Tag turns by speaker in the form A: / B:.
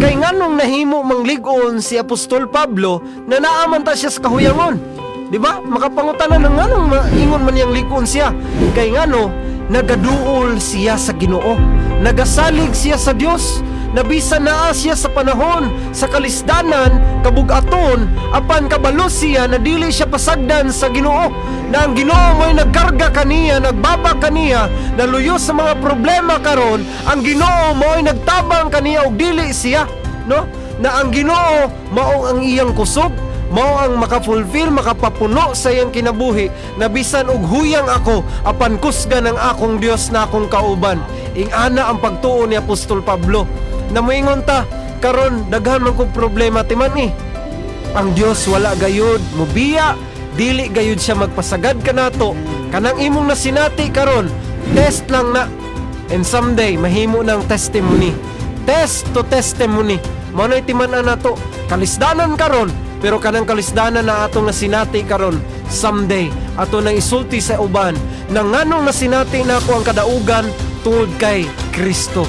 A: Kay nganong nahimo mang lig-on si Apostol Pablo na naa man ta siya sa kahuyangon? Di ba? Makapangutana na nganong maingon man niyang lig-on siya. Kay ngano, nagaduol siya sa Ginoo. Nagasalig siya sa Dios. Nabisa naa siya sa panahon sa kalisdanan, kabugaton, apan kabalo siya na dili siya pasagdan sa Ginoo. Na ang Ginoo mo'y nagkarga kaniya, nagbaba kaniya, naluyo sa mga problema karon, ang Ginoo mo'y nagtabang kaniya og dili siya, no? Na ang Ginoo mao ang iyang kusog, mao ang makafulfill, makapapuno sa iyang kinabuhi, na bisan og huyang ako, apan kusgan ang akong Dios na akong kauban. Ingana ang pagtuo ni Apostol Pablo. Na moingon ta, karon daghan man kong problema timan eh. Ang Dios wala gayud mubiya, dili gayud siya magpasagad kanato. Kanang imong nasinati karon, test lang na. And someday mahimo ng testimony. Test to testimony. Mao na'y timan-an nato. Kalisdanan karon, pero kanang kalisdanan na atong nasinati karon, someday ato nang isulti sa uban na nganong nasinati nako ang kadaugan tungod kay Kristo.